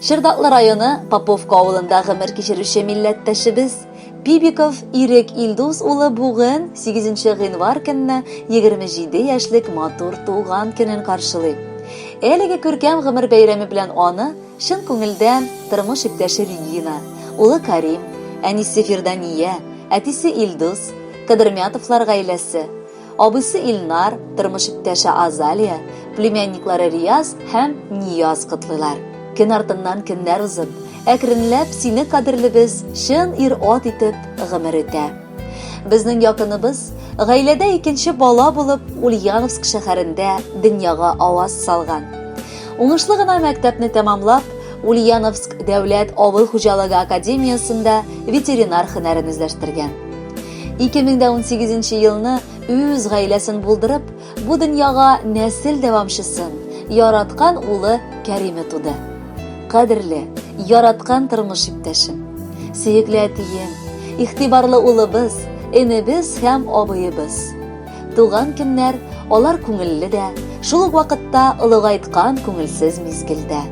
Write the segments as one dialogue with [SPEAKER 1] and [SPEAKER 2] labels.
[SPEAKER 1] Чырдаклы районы Поповка авылында гомер кичерүче милләттәшебез Пибиков Ирек Илдус улы бүген 8 гыйнвар көнне 27 яшьлек матур туган көнен каршылый. Әлеге күркәм гомер бәйрәме белән аны чын күңелдән тормыш иптәше Регина, улы Карим, әнисе Фирдания, әтисе Илдус, Кадермятовлар гаиләсе, Абыйсы Илнар, тормыш иптәше Азалия, племянниклары Рияз һәм Нияз котлыйлар. Көн артыннан көннәр узып, әкренләп сине кадерлебез чын ир-ат итеп гомер итә. Безнең якыныбыз, гаиләдә икенче бала булып, Ульяновск шәһәрендә дөньяга аваз салган. Уңышлы гына мәктәпне тәмамлап, Ульяновск дәүләт авыл хуҗалыгы академиясендә ветеринар һөнәрен үзләштергән. 2018 елны үз гаиләсен булдырып, бу дөньяга нәсел дәвамчысын, яраткан улы Кәриме туды. Кадерле, яраткан тормыш иптәшем, сөекле әтием, игътибарлы улыбыз, энебез һәм абыебыз. Туган көннәр алар күңелле дә, шул ук вакытта олыгайткан күңелсез мизгелдә.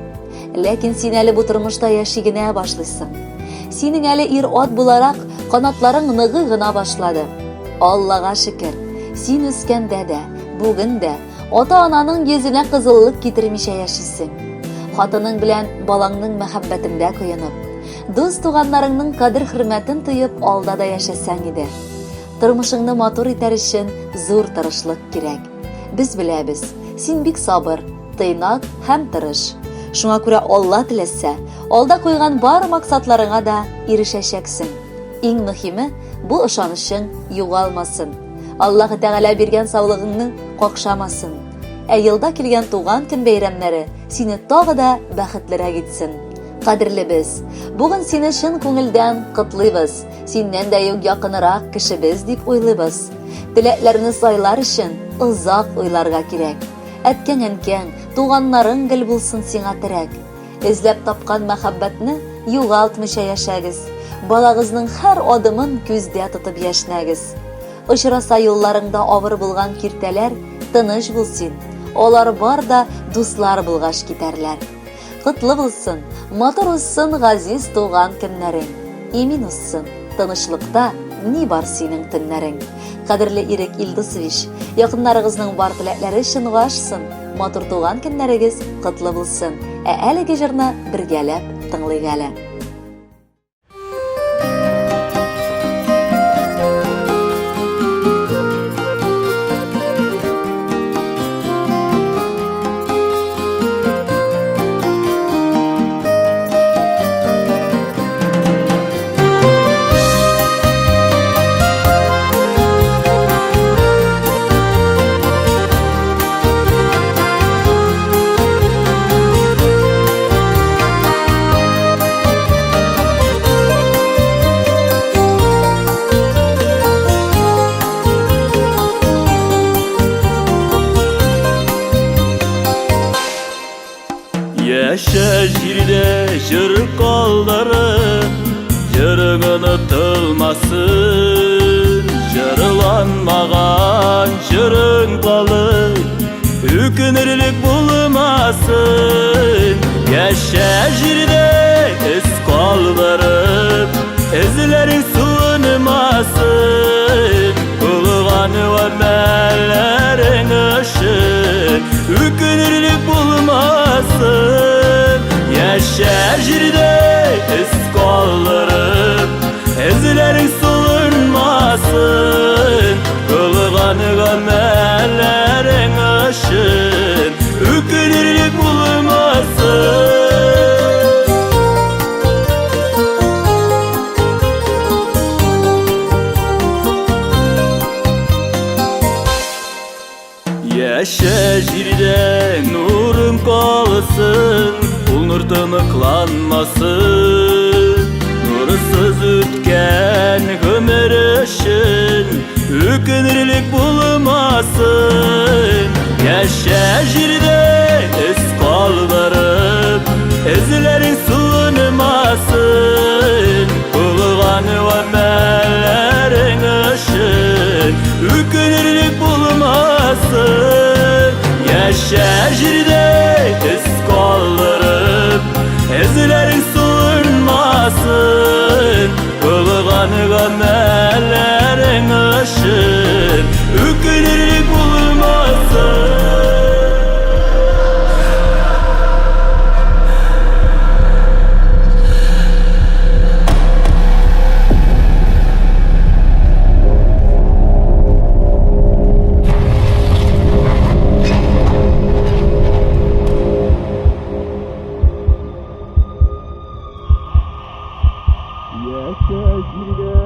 [SPEAKER 1] Ләкин син әле бу тормышта яши генә башлыйсың. Синең әле ир-ат буларак канатларың ныгый гына башлады. Аллага шөкер, син үскәндә дә, бүген дә ата-ананың йөзенә кызыллык китермичә яшисең. Хатының белән балаңның мәхәббәтендә коенып, дус-туганнарыңның кадер-хөрмәтен тоеп алда да яшәсәң иде. Тормышыңны матур итәр өчен зур тырышлык кирәк. Без беләбез, син бик сабыр, тыйнак һәм тырыш. Шуңа күрә Алла теләсә, алда куйган бар максатларыңа да ирешәчәксең. Иң мөһиме, бу ышанычың югалмасын. Аллаһы Тәгалә биргән саулыгыңны какшамасын. Ә елда килгән туган көн бәйрәмнәре сине тагы да бәхетлерәк итсен. Кадерлебез, бүген сине чын күңелдән котлыйбыз. Синнән дә юк якынрак кешебез дип уйлыйбыз. Теләкләрне сайлар өчен озак уйларга кирәк. Әткәң-әнкәң, туганнарың гел булсын сиңа терәк. Эзләп тапкан мәхәббәтне югалтмыйча яшәгез. Балагызның һәр адымын күздә тотып яшьнәгез. Очраса юлларыңда авыр булган киртәләр, тыныч бул син. Алар бар да дуслар булгач китәрләр. Котлы булсын, матур узсын газиз туган көннәрең. Имин узсын, тынычлыкта ни бар синең төннәрең. Кадерле Ирек Илдусович, якыннарыгызның бар теләкләре чынга ашсын, матур туган көннәрегез котлы булсын. Ә әлеге җырны бергәләп тыңлыйк әле.
[SPEAKER 2] Яшә җирдә җыр калдырып, җырың онытылмасын, җырланмаган җырың калыр, үкенерлек булмасын. Яшә җирдә эз калдырып, эзләрең суынмасын, кылган гамәлләрең өчен үкенерлек булмасын. Яшә җирдә эз калдырып, эзләрең суынмасын, кылган гамәлләрең өчен үкенерлек булмасын. Яшә җирдә нурың калсын, ул нур тыныкланмасын. Нурсыз үткән гомер өчен үкенерлек булмасын. Яшә җирдә эз калдырып, эзләрең суынмасын. Кылган гамәлләрең өчен үкенерлек булмасын. Яшә җирдә эз калдырып, эзләрең җирдә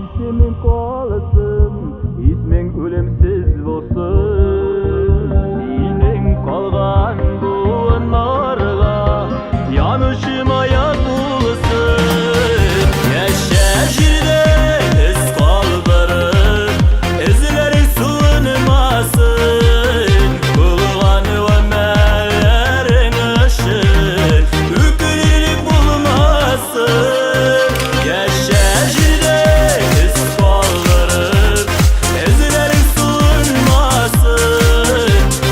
[SPEAKER 2] исемең калсын, исмең үлемсез булсын. Синең калган буыннарга янучы маяк булсын. Яшә җирдә эз калдырып, эзләрең сүнмәсен. Кылган гамәлләрең өчен үкенерлек булмасын. Яшә җирдә эз калдырып, эзләрең сүнмәсен.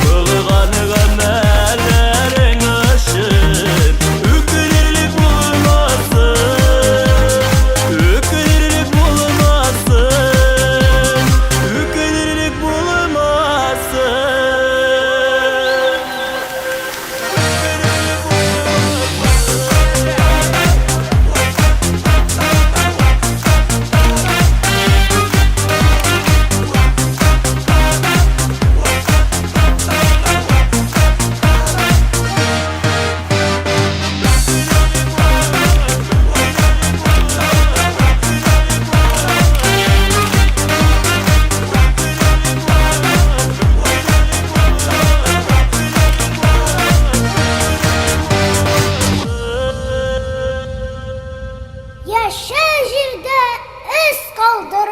[SPEAKER 2] Кылган гамәлләрең өчен үкенерлек булмасын. Үкенерлек булмасын. Үкенерлек булмасын.
[SPEAKER 3] Яшә җирдә эз калдырып.